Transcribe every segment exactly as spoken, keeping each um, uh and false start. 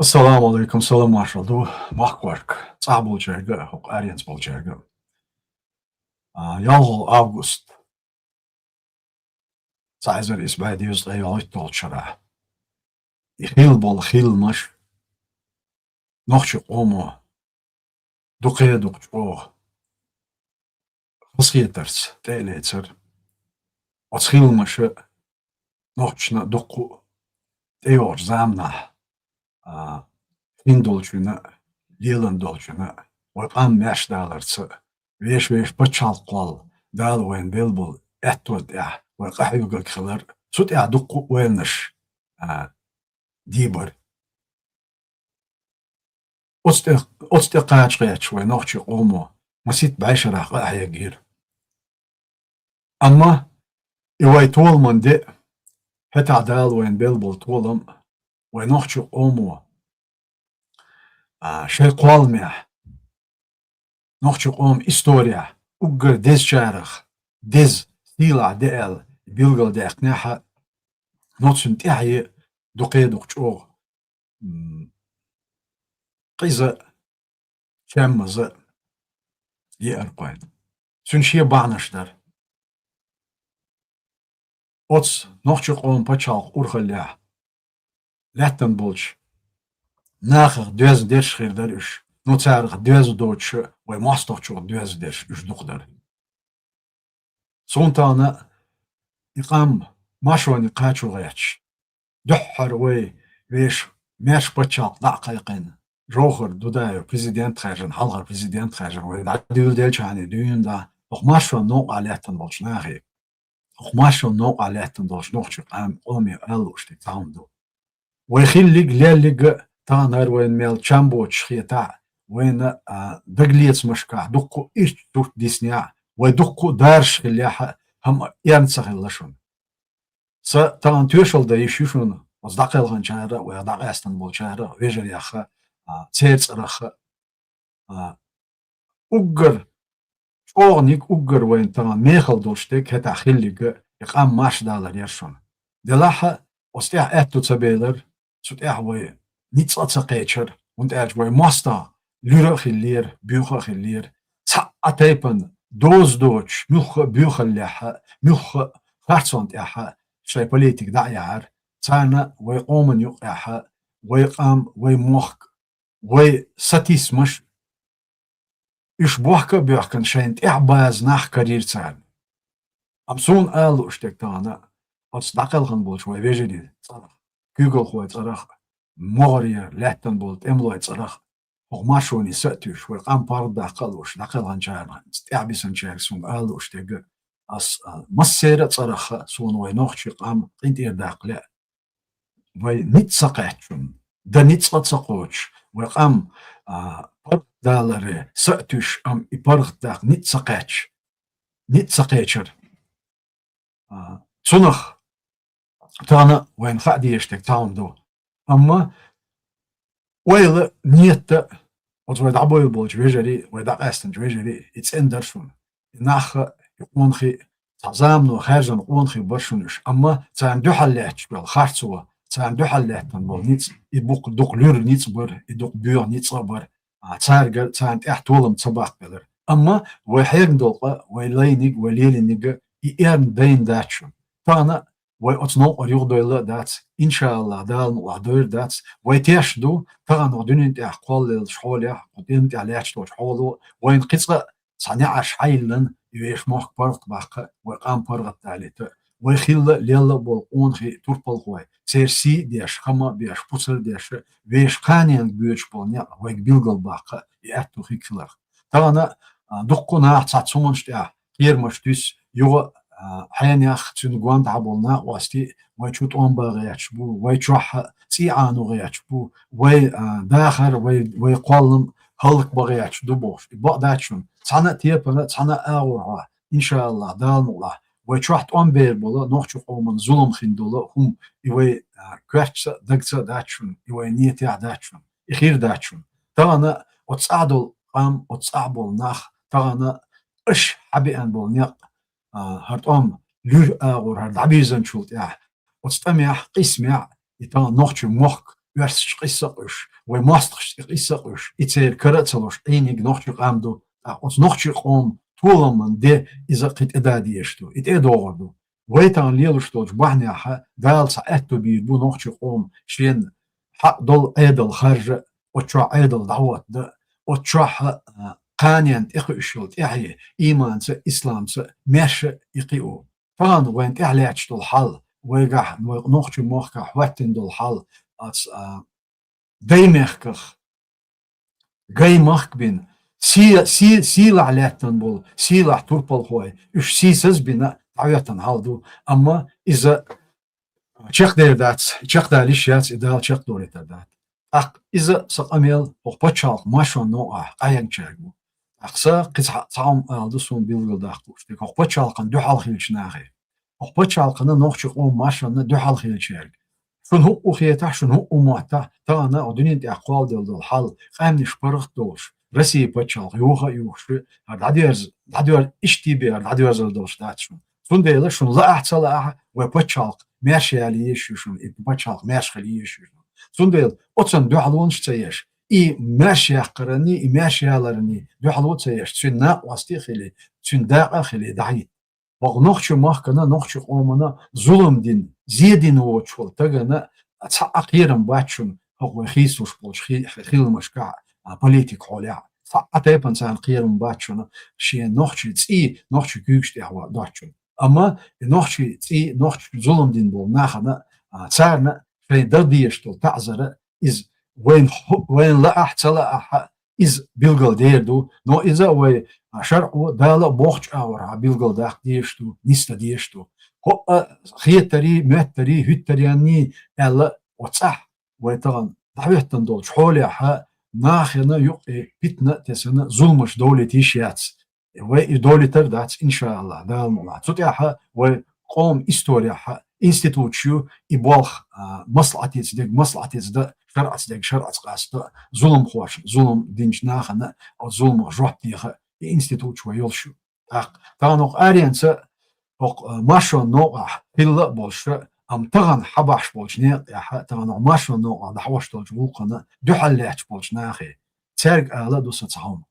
Ассаламу алейкум, салам маршал ду, махкорк, цӀа болчаьрга, хӀокху аренца болчаьрга. А, ялхо август, цхьа эзар исс бӀе дезткъе ялхитталгӀачу шарахь. И хилла болу хиламаш нохчийн къомо дукха дукха чӀогӀа хазахетарца тӀе а лецара. Оцу хиламаша нохчашна дуккха а тӀейогӀучу заманахь, а, хин долчуьнан а, лелан долчуьнан а, вай къам маьрша даларца а, вешан-вешан пачхьалкх кхолла, Дала вайна белла болу аьтто тӀехь вай къахьоьгург хилар, цу тӀехь дуккха а ойланаш, а, дийбар. Оцу тӀе, оцу тӀе кхача гӀерташ вай нохчийн къомо масийтта бӀешарахь къа а хьегира. Амма и вай толаман де, хӀетахь Дала вайна белла болу толам, вай нохчийн къомо, а, шайн кхолламехь, нохчийн къоман историяхь уггар дезачарах деза сийлахь де аьлла билгалдаьккхинехь а, но цуьнан тӀаьхье дукха дукха чӀогӀа, м, къиза а, чемаза а еара кхойна. Цуьнан шен бахьанаш дара. Оцу нохчийн къоман пачхьалкх урхаллехь лаьттана болчу нахах доьзна дерш хир дара уьш, но царах доьзна доцуш а, вай мостагӀчух доьзна дерш уьш дукха дара. Суна тахана и къам маршоне кхачо гӀерташ, дуьххьара вай вешан маьрша пачхьалкх дӀа а кхайкхина, Жовхар Дудаев президент хаьржина, хьалхара президент хаьржина, вай дӀадуьйладелчхьана дуьйна дӀа, хӀокху маршонан новкъахь лаьттана болчу нахе, хӀокху маршонан новкъахь лаьттана долчу нохчийн къам-, къоме ала лууш дерг цхьа хӀума ду. Вай хиллиг, леллиг а таханара вайна мел чам боцуш хетахь а, вайна, а, дагалецамашкахь дуккха а ирча сурт диснехь а, вай дуккха а даржаш хиллехь а, хӀама эрна ца хилла шуна. Сан тахана тоьшалла дан йиш ю шуна, оцу дӀакхелхинчара а, вайх дӀакъаьстина болчара а, вежарех а, а, церан цӀарах а, а, уггар чӀогӀаниг, уггар вайна тахана мехала долуш дерг хӀетахь хиллиг а, и къам марша далар яра шуна. Делахь а, оцу тӀехь аьтту ца белар, цу тӀехь вай ницкъ а ца кхечара, хӀунда аьлча вай мостагӀа луьра а хиллера, боьха а хиллера. Цхьа а тайпана доза доцуш, муьлхха а боьхаллехь а, муьлхха а харцонна тӀехь а шайн политика дӀа а яхьара. Царна вай къоман юкъехь а, вай къам, вай мохк, вай сатийсамаш, уьш бохка а боьхкина, шайна тӀехь база нах карийра царна. Амма суна ала лууш дерг тахана, оцу дӀакхелхина болчу вай вежарийн цӀарах, куьйгалхойн цӀарах, могӀарера лаьттана болу тӀемалойн цӀарах, хӀокху маршоне са а туьйсуш, вай къам паргӀатдаккха а лууш, дӀакхелхинчарна тӀаьхьабисинчаьрга суна ала лууш дерг, ас, а, массеран а цӀарах а суна вай нохчийн къам къинтӀера даккха лаьа. Вай ницкъ ца кхаьчча, дан ницкъ а ца кхочуш, вай къам, а, паргӀатдаларе са а туьйсуш, амма и паргӀатдаккха ницкъ ца кхаьчча, ницкъ ца кхечара. А, цунах тахана вайна хаа дезаш дерг цхьа хӀума ду. Амма ойла, нийят а, оцу вай дӀабевлла болчу вежарийн, вай дӀакъаьстинчу вежарийн и цӀена дара шуна. И нах а, и къонахий а, цхьа замано хаьржина къонахий бара шуна уьш. Амма царна дуьхьал лаьтташ болу харцо, царна дуьхьал лаьттина болу ницкъ, и букъ-, дукха луьра ницкъ бара, и дукха боьха ницкъ а бара. А, цаьрга, царна тӀехь толам ца баккхабелира. Амма вай хьегна долу къа, вай лайниг, вай лелийниг и эрна дайна дац шуна. Тахана вай оцу новкъара юхадойла а дац, иншааллахӀ, Дала мукъалахь дойр дац. Вай теш ду, тахана хӀокху дуьнен тӀехь кхоллаеллачу хьолехь, кху дуьнен тӀехь лаьтташ долчу хьоло, вайна кхин цкъа а цхьа неӀарш хьайиллина, и вешан мохк паргӀат баккха, вай къам паргӀат далийта. Вай хилла, лелла а болу къонахий, турпалхой, церан сий а деш, хама а беш, пусар а деш, вешан кханенга боьдуш болу некъ вайга билгал баккха, и аьтту хиг хиларх. Тахана, а, дуккха а наха цхьацца хӀуманаш тӀехь кхерамаш туьйсу, юха а, а, хьенех, цуьнан гондахьа болу накъостий вай чу тӀом бан гӀерташ бу, вай чохь а цӀий Ӏано гӀерташ бу, вай, а, дахар, вай, вай кхоллам хӀаллакбан гӀерташ ду бохуш. И бакъ дац шуна. Цхьана а тайпана, цхьана а агӀор хьо, иншааллахӀ, Дала мукъалахь, вай чохь тӀом бер болу нохчийн къоман зулам хин долу хӀума, и вай, а, коьртаца а, дагца а дац шуна, и вай нийятехь дац шуна, и хир дац шуна. Тахана оцу цӀахь долу къам, оцу цӀахь болу нах, тахана аша хьабеана болу некъ, а, хӀара тӀом луьра агӀор, хӀара дӀабирзинчул тӀаьхьа, оцу тӀамехь, къийсамехь, и тахана нохчийн мохк оьрсашца къийса а къуьйсуш, вай моастагӀашца къийса а къуьйсуш, и церан кара а ца луш, Ӏийнарг нохчий къам ду, тӀаккха оцу нохчий къоман толаман де иза кхин тӀе а дезаш ду, и тӀе а догӀур ду. Вай тахана лелаш долчу бахьанехь Дала цхьа аьтто бийр бу нохчий къоман шен хьакъ долу Ӏедал харжа, оцу чохь Ӏедал дӀахӀоттаде, оцу чохь, а, кханенна тӀекхуьуш йолу тӀаьхье, ийманца а, исламца а маьрша а и кхио. Тахана вайна тӀехь лаьтташ долу хьал, вайгахь, вай нохчийн махкахь хӀоьттина долу хьал, оцу, а, даймехках, гай махка бина, сий-, сий-, сийлахь лаьттина болу, сийлахь турпалхой, уьш сийсаз а бина, дӀахӀоьттина хьал ду, амма иза чекхдер дац, чекхдалийта йиш яц, и Дала чекхдолуьйтур дац. ТӀаккха иза сан къамел хӀокху пачхьалкхан маршонан новкъахь къахьегначаьрга бу. ТӀаккха сан кхин цхьа, цхьа хӀума ала ду суна билгалдаккха лууш дерг хӀокху пачхьалкхана дуьхьал хиллачу нахе. ХӀокху пачхьалкхана, нохчийн къоман маршонна дуьхьал хиллачаьрга. Шуна хӀуъу хетахь, шуна хӀуъу моттахь, тахана оцу дуьнен тӀехь кхолладелла долу хьал, къаьмнаш паргӀат долуш, Россин пачхьалкх юха а юхуш, хӀара дӀадерза-, дӀадер-, иштта бен хӀара дӀадоьрзур долуш дац шуна. Цундела шуна лаахь а, ца лаахь а, вай пачхьалкх маьрша яла езаш ю шуна, и пачхьалкх маьрша хила езаш ю шуна. Цундела оцунна дуьхьалонаш ца еш, и маьрша яккхаран, и маьрша яларан дуьхьало ца еш, цуьнан накъостий а хилий, цуьнан дакъа а хилий, дӀахӀитта. ХӀокху нохчийн махкана, нохчийн къомана зулам дина, зе дина воцуш волу стагана цхьа а кхерам бац шуна хӀокху вай хийцалуш болчу хи-, хиламашкахь а, политикан хьолехь а. Цхьа а тайпана царна кхерам бац шуна шен нохчийн цӀий, нохчийн куьйгаш тӀехь доцучунна. Амма и нохчийн цӀий, нохчашка зулам дина болу нахана, а, царна шайн дан дезаш долу таӀзар, иза вайна хӀу-, вайна лаахь а, ца лаахь а, иза билгалдер ду, но иза а вай, а, шарӀо, Дала а бохучу агӀорхьа билгалдаккха дезаш ду, нисдан дезаш ду. ХӀоъ а хетарий, моьттарий, хӀуьттаренний аьлла, оцу цӀахь вай тахана дӀахӀоьттина долчу хьолехь нахана юкъе питана а тесна, зуламаш довлийта йиш яц. Вай и довлийтар дац, иншааллахӀ, Дала мукъ лахь. Цу тӀехь вай къоман историяхь институташ ю, и болх, а, маслаӀатца дерг маслаӀатца дан, шарӀаца дерг шарӀаца къаста, зуламхошна, зулам динчу нахана оцу зуламах жоп деха и институташ вай йолуш ю. ТӀаккха тахана хӀокху аренца, хӀокху, а, маршонан новкъахь хилла а болуш, амма тахана хьабахьаш болчу некъехь, тахана хӀокху маршонан новкъахь дӀахьош долчу гӀуллакхана дуьхьал лаьтташ болчу нахе, цаьрга ала а ду сан цхьа хӀума.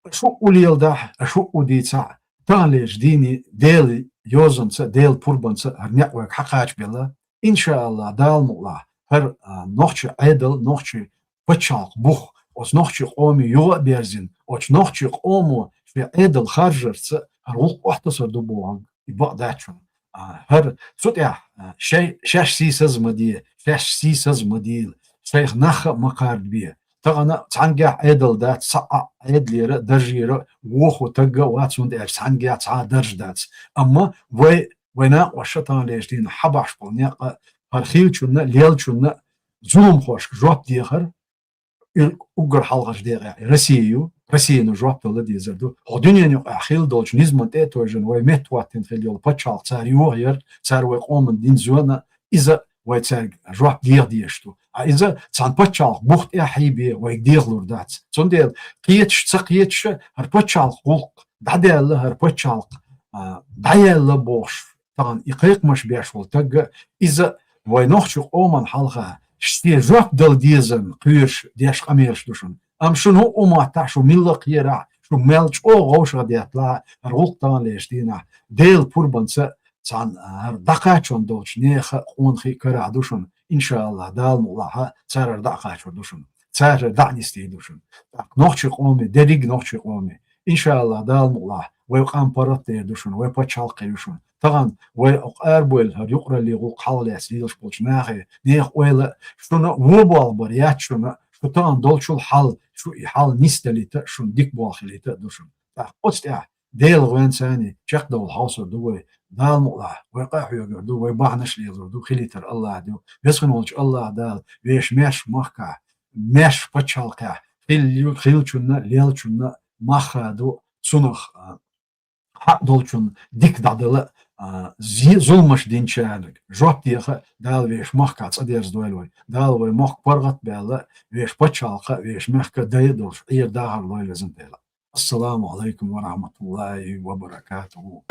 Аша хӀуъу леладахь, аша хӀуъу дийцахь, таханлерчу дийне Делан йозанца, Делан пурбанца хӀара некъ вайга хьакхачабелла, иншааллахӀ, Дала мукъ лахь, хӀара, а, нохчийн Ӏедал, нохчийн пачхьалкх бух, оцу нохчийн къоме юха а берзина, оцу нохчийн къомо шен Ӏедал харжарца хӀара гӀуллакх охьатасар ду бохург, и бакъ дац шуна. А, хӀара цу тӀехь, а, шай-, шаьш сийсаз ма де, шаьш сийсаз ма дийла, шайх нах а ма кхардабе. Тахана цхьаьнгахь Ӏедал дац, цхьа а Ӏедалера, даржера вохо таг а вац, хӀунда аьлча цхьаьнгахь цхьа а дарж дац. Амма вай, вай накъоша таханлерчу дийнахь хьабахьаш болу некъ а, хӀара хиллачунна а, леллачунна а зуламхошка жоп дехар, и уггар хьалхарчу декъехь Россия ю, Россияно жоп дала дезар ду. ХӀокху дуьненан юкъахь хилла долчу низамна тӀе а тевжина, вай меттахӀоттийна хилла йолу пачхьалкх цара йохаяр, цара вай къоманна дина зона, иза вай цаьрга жоп деха дезаш ду. Ткъа иза цхьана пачхьалкхан бух тӀехь хьийбе вайга дехалур дац. Цундела кхеташ а, ца кхеташ а, хӀара пачхьалкхан гӀуллакх дӀадаьлла, хӀара пачхьалкх, а, дӀаяьлла бохуш, тахана и кхайкхамаш беш волу таг а, иза вай нохчийн къоманна хьалха шен жоп дала дезарна кхоьруш деш къамелаш ду шуна. Амма шуна хӀуъу моттахь, шу милла кхерахь, шу мел чӀогӀа вовшах детталахь, хӀара гӀуллакх таханлерчу дийнахь Делан пурбанца цхьана, а, хӀара дӀакхачон долчу нехан а, къонахий а карахь ду шуна, иншааллахӀ, Дала мукъ лахь, цара хӀара дӀа а кхачор ду шуна, цара хӀара дӀа а нисдийр ду шуна. ТӀаккха нохчийн къоме, дерриг а нохчийн къоме, иншааллахӀ, Дала мукъ лахь, вай къам паргӀатдер ду шуна, вай пачхьалкх хир ю шуна. Тахана вай хӀокху арабевлла хӀара юкъараллин гӀуллакх хьалха лаьцна лелаш болчу нахе, нехан ойла а, шуна вон болх бар яц шуна, шу тахана долчул хьал, шу и хьал нисдалийта, шуна дика болх хилийта а ду шуна. ТӀаккха оцу тӀехь Делан гӀоьнца чекхдовла хьовсур ду вай, Дала мукъ лахь, вай къа а хьоьгур ду, вай бахьанаш а лелор ду, хилийтар АллахӀ ду. Веза хинволчу АллахӀ Дала вешан маьрша махкахь, маьрша пачхьалкхехь хилла-, хиллачунна а, леллачунна а мах хадо, цунах, а, хьакъ долчунна дика дӀадала а, зи-, зуламаш динчарна жоп деха а Дала вешан махкахь цӀа дерзадойла вай. Дала вай мохк паргӀат а баьлла, вешан пачхьалкх а, вешан мехка а дай а долуш, Ӏер-дахар лойла Везан Дела. Ассаламу Ӏалайкум ва рахьматуллахӀи ва баракатухӀу.